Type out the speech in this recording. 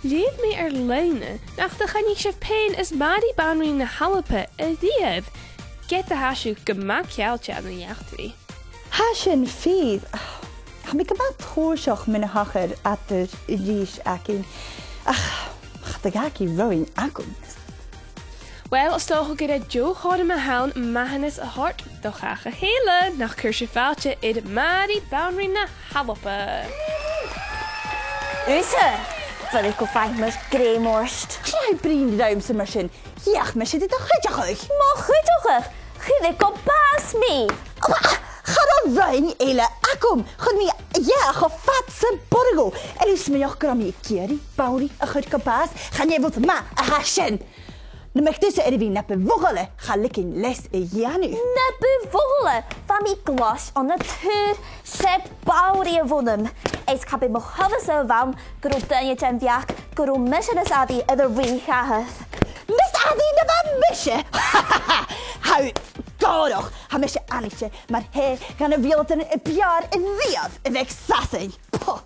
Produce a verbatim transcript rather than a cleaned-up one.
Leugh mi air loidhne nach do choinnich sibh fhèin is Màiri Banrigh na h-Alba a-riamh, ged a tha sibh gu math ceangailte ann an eachdraidh. Tha sin fìor. Tha mi gu math tùrsach mun a thachair eadar-dhealaichte againn. Ach, cha do dh'fhàg i roghainn agam. Uill, 's dòcha gur e deagh chothrom a th' ann mathanas a thoirt do chàch a chèile. Nach cuir sibh fàilte air Màiri Banrigh na h-Alba. Thusa! Bheil thu gu faicinn mar ghrèim ort? Chan eil thu a' bruidhinn rium-sa mar sin. Dh'fheuch mise ri do chuideachadh. Mo chuideachadh? Chuir thu gu bàs mi! Cha robh roghainn eile agam. Chuir mi dheth cho fad 's a b' urrainn dhomh. Eil thu a' smaoineachadh gun robh mi ag iarraidh Banrigh a chur gu bàs? Chan e rud math a tha sin. Nam biodh tusa air a bhith na bu mhodhaile, cha leigeadh leas a dhèanamh. Na bu mhodhaile? Bha mi gluais on a' tur. 'S e Banrigh a bh' annam. Is cha b' e mo chuimhne-sa a bh' ann gun robh daoine den bheachd gun robh mise nas fhada air an rìgh-chathair. Nas fhada na bha mise? Tha thu gòrach. Tha mise aithnichte mar thè dha na riaghaltanan a b' fheàrr a-riamh a bhith aig Sasainn. Puh.